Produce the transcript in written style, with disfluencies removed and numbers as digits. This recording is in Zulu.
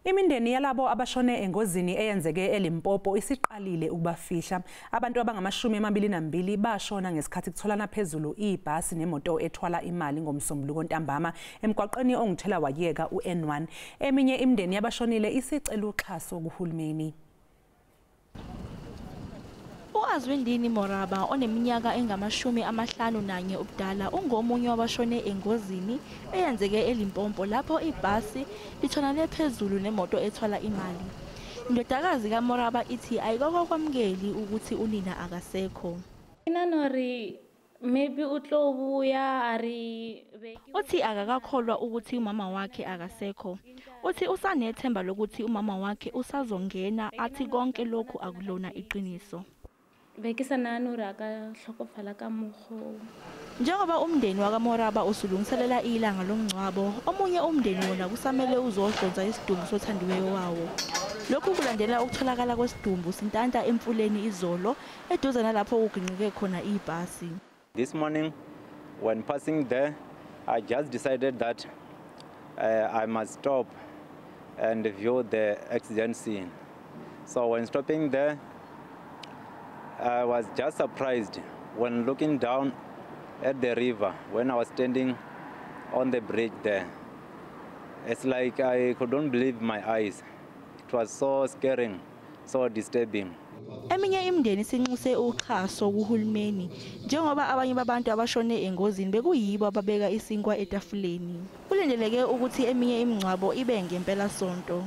Imindeni yalabo abashone engozini eyenzeke eLimpopo isiqalile ukubafihla. Abantu abangama-22 bashona ngesikhathi kutholana phezulu ibhasi nemoto ethwala imali ngoMsombuluko ntambama emgwaqeni onguthela wayeka uN1. Eminye imindeni yabashonile isicela uxhaso kuhulumeni. U-Azwindini Moraba oneminyaka engama-51 ubudala ungomunye wabashone engozini eyenzeke eLimpopo lapho ibhasi litholane phezulu nemoto ethwala imali. Indodakazi kaMoraba ithi ayikakwamukeli ukuthi unina akasekho. Uthi akakakholwa ukuthi umama wakhe akasekho. Uthi usanethemba lokuthi umama wakhe usazongena athi konke lokhu akulona iqiniso. Njengoba umndeni wakaMoraba usulungiselela ilanga lomngcwabo, omunye umndeni wona kusamele uzohlonza isidumbu sothandiweyo wawo. Lokhu kulandela ukutholakala kwesidumbu sintanta emfuleni izolo eduze nalapho kugingqike khona ibhasi. This morning when passing there, I just decided that I must stop and view the accident scene. So when stopping there, I was just surprised when looking down at the river when I was standing on the bridge there. It's like I couldn't believe my eyes. It was so scaring, so disturbing. Eminye imindeni sinxuse uxhaso kuhulumeni njengoba abanye babantu abashone engozini bekuyibo ababeka isinkwa etafuleni. Kulindeleke ukuthi eminye imingcwabo ibe ngempela sonto.